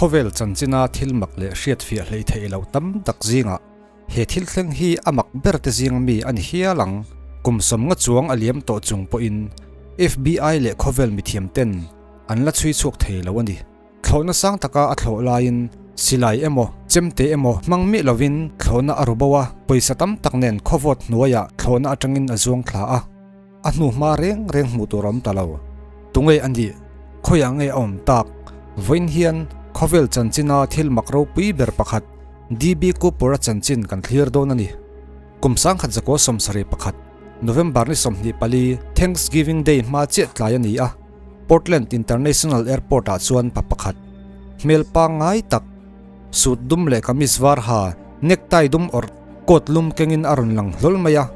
Khawvel chanchina thil mak leh hriatfiah hleihtheih loh tam tak zingah he thil thleng hi a mak ber te zing mi a ni hial ang. Kum sawmnga chuang a liam tawh chung pawhin FBI leh khawvel mithiam ten an la chhui chhuak thei lo a ni. Thlawhna sang taka a thlawh laiin silai emaw, chemte emaw hmang miah lovin thlawhna a ru bo a, pawisa tam tak nen khawvawt hnuaiah thlawhna atangin a zuang thla a. A hnuhma reng reng hmuh tur a awm ta lo. Tunge a nih? Khawiah nge a awm tak? Vawiin hian khawvel chanchina thil mak ropui ber pakhat DB Cooper-a chanchin kan thlir dawn a ni. Kum 1971, November ni 24, Thanksgiving Day hma chiah tlai a ni a, Portland International Airport-ah chuan pa pakhat, hmel pangngai tak, suit dum leh kamis var ha, necktie dum awrh, coat lum kengin a rawn lang hlawl mai a.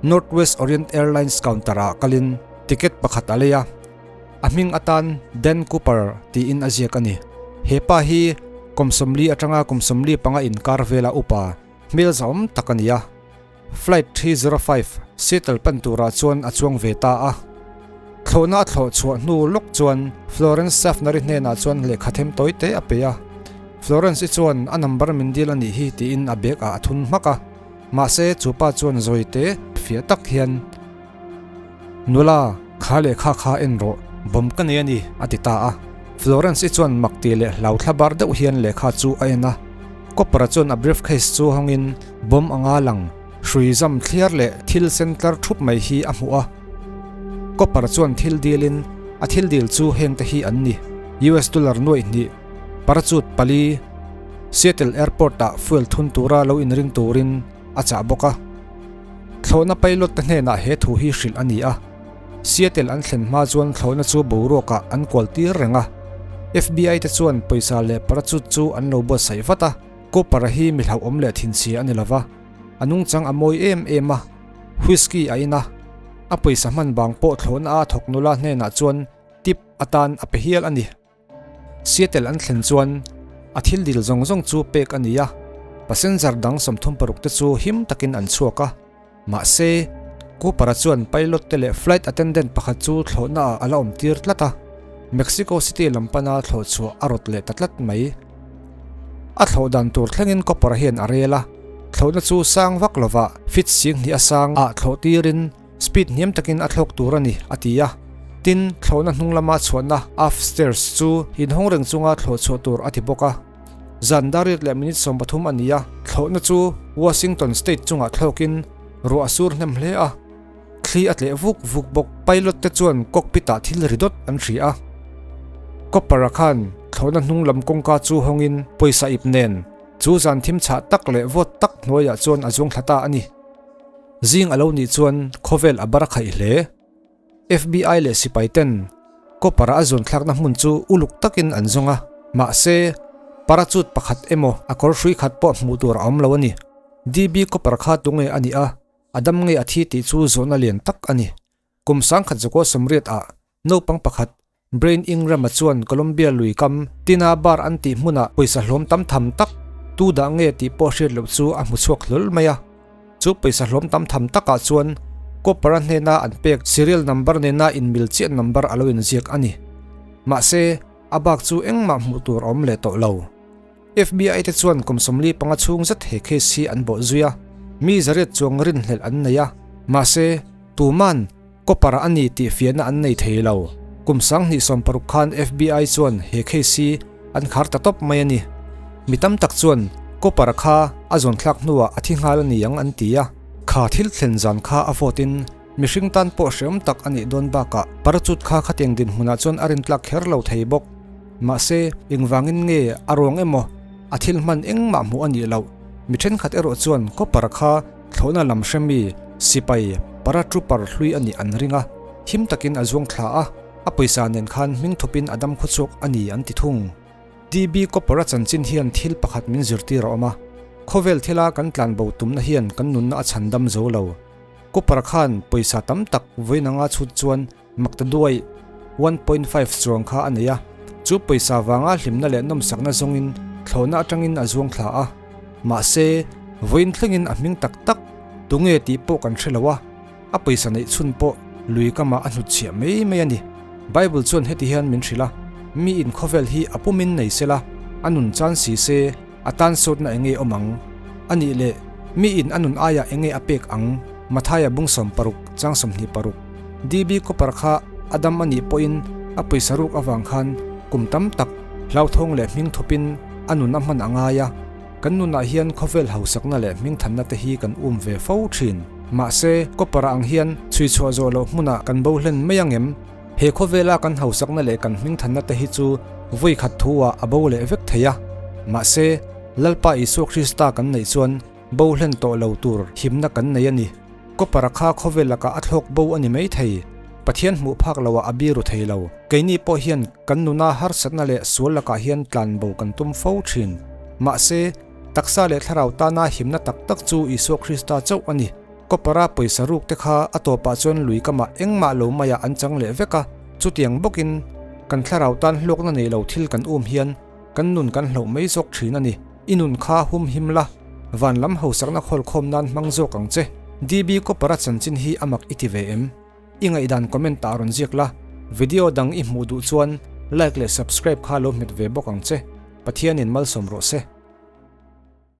Northwest Orient Airlines counter-ah kalin ticket pakhat a lei a, a hming atan Dan Cooper tiin a ziak a ni. He pa hi kum 40 atanga kum 45 inkar vela upa hmel zahawm tak a ni a. Flight 305 Seattle pan turah chuan a chuang ve ta a. Thlawhna a thlawh chhuah hnu lawk chuan Florence Schaffner-i hnenah chuan lehkha them tawi te a pe a. Florence-i chuan a number min dil a nih hi tiin a bag ah a thun hmak a. Mahse chu pa chuan zawi te fiah tak hian, Nula, kha lehkha kha en rawh, bawm ka nei a ni, a ti ta a. Florence-i chuan mak tih leh hlau thla bar deuh hian lehkha chu a en a. Copper-a chuan a briefcase chu hawngin bawm anga lang hrui zam thliar leh thil sen tlar thup mai hi a hmuh a. Copper chuan thil dilin a thil dil chu hengte hi an ni, US dollar nuaih hnih, parachute pali, Seattle Airport-ah fuel thun tura lo inring turin a chah bawk a. Thlawhna pilot te hnenah he thu hi hrilh a ni a. Seattle an thlen hma chuan thlawhna chu boruakah an kual tir reng a. FBI te chuan pawisa leh parachute chu an lo buatsaih vat a. Cooper-a hi mi hlauhawm leh thinchhia a ni lova, a nungchang a mawi em em a, whisky a in a, a pawisa hman bang pawh thlawhna a thawk nula hnenah chuan tip atan a pe hial a ni. Seattle an thlen chuan a thil dil zawng zawng chu pek a ni a, passenger dang 36 te chu him takin an chhuak a. Mahse, Cooper-a chuan pilot te leh flight attendant pakhat chu thlawhna ah a la awm tir tlat a, Mexico City lam pana thlawh chhuah a rawt leh ta tlat mai. A thlawh dan tur thlengin Cooper-a hian a rel a, thlawhna chu sang vak lovah feet 2000 a sang ah thlawh tirin Speed hniam takin a thlawk tur a ni, a ti a. Tin, thlawhna hnung lama chhuahna, aft stairs, chu inhawng reng chunga thlawh chhuah tur a ti bawk a. Zan dariat leh minute 13 a ni a, thlawhna chu Washington State chungah thlawkin ruah a sur hnem hle a. Thli a tleh vuk vuk bawk. Pilot te chuan cockpit ah thil ri dawt an hria a. Copper-a khan thlawhna hnung lam kawngka chu hawngin pawisa ip nen chu zan thim chhah tak leh vawt tak hnuaiah chuan a zuang thla ta a ni. Zing a lo nih chuan khawvel a bar a khaih hle. FBI leh sipai ten Copper-a a zawn thlakna hmun chu uluk takin an zawng a, mahse parachute pakhat emaw a kawr hrui khat pawh hmuh tur a awm lo a ni. DB Copper kha tunge a nih a, a dam nge a thi tih chu zawhna lian tak a ni. Kum 1980 ah naupang pakhat Brain Ingram-a chuan Columbia lui kam Tina Bar an tih hmunah pawisa hlawm tam tham tak tu dah nge tih pawh hriat loh chu a hmu chhuak hlawl mai a. Chu pawisa hlawm tam tham takah chuan Copper-a hnena an pek serial number nena inmil chiah number a lo inziak a ni. Mahse, a bak chu engmah hmuh tur a awm leh tawh lo. FBI te chuan kum 45 chhung zet he case hi an bawh zui a, mi zariat chuang rinhlelh an nei a, mahse, tuman Copper a ni tih fiahna an nei thei lo. Kum 2016 khan FBI chuan he case hi an khar ta tawp mai a ni. Mi tam tak chuan Copper kha a zawn thlak hnuah a thi nghal a ni ang an ti a. Kha thil thlen zan kha a vote in mihring tan pawh hreawm tak a nih dawn bakah parachute kha khatiang dinhmunah chuan a rintlak kher lo thei bawk. Mahse, engvangin nge a ruang emaw a thil hman engmah hmuh a nih loh? Mi thenkhat erawh chuan Copper kha thlawhna lam hremi sipai paratrooper hlui a nih an ring a, him takin a zuang thla a, a pawisa nen khan hming thawpin a dam khawchhuak a ni an ti thung. DB Copper-a chanchin hian thil pakhat min zirtir a awm a, khawvel thila kan tlanbo tumna hian kan nunna a chhandam zo lo. Copper khan pawisa tam tak vawiin anga chhut chuan Makta duai 1.5 chuang kha a nei a, chu pawisa vanga hlimna leh nawmsakna zawngin thlawhna atangin a zuang thla a. Mahse, vawiin thlengin a hming tak tak tunge tih pawh kan hre lo a, a pawisa neih chhun pawh lui kamah a hnutchhiah mai mai a ni. Bible chuan heti hian min hrilh a, Mi in khawvel hi a pumin nei sela, a nun chan si se a tan sawtna enge awm ang? A nih leh miin a nun aiah enge a pek ang? Mathaia bung 60 chang 26. DB Cooper kha a dam a nih pawhin a pawisa ruk avang khan kum tam tak hlauthawng leh hming thawpin a nun a hman a ngai a. Kan nunah hian khawvel hausakna leh hmingthanna te hi kan um ve fo thin. Mahse, Cooper-a ang hian chhui chhuah zawh loh hmunah kan bo hlen mai ang em? He khawvela kan hausakna leh kan hmingthanna te hi chu vawi khat thu-ah a bo leh vek thei a. Mahse, Lalpa Isua Krista kan neih chuan bo hlen tawh lo tur himna kan nei a ni. Cooper-a kha khawvel lakah a thlawk bo a ni mai thei. Pathian hmuh phak loah a biru thei lo. Keini pawh hian kan nuna harsatna leh sual lakah hian tlan bo kan tum fo thin. Mahse, taksa leh thlarau tana himna tak tak chu Isua Krista chauh a ni. Cooper-a pawisa ruk te kha a tawpah chuan lui kamah engmah lo maiah an chang leh vek a, chutiang bawkin kan thlarau tan hlawkna nei lo thil kan um hian kan nun kan hloh mai zawk thin a ni. I nun kha hum him la, van lam hausakna khawlkhawm nan hmang zawk ang che. DB Cooper-a chanchin hi a mak i ti ve em? I ngaihdan comment ah rawn ziak la, video dang i hmuh duh chuan like leh subscribe kha lo hmet ve bawk ang che. Pathianin malsawm rawh se.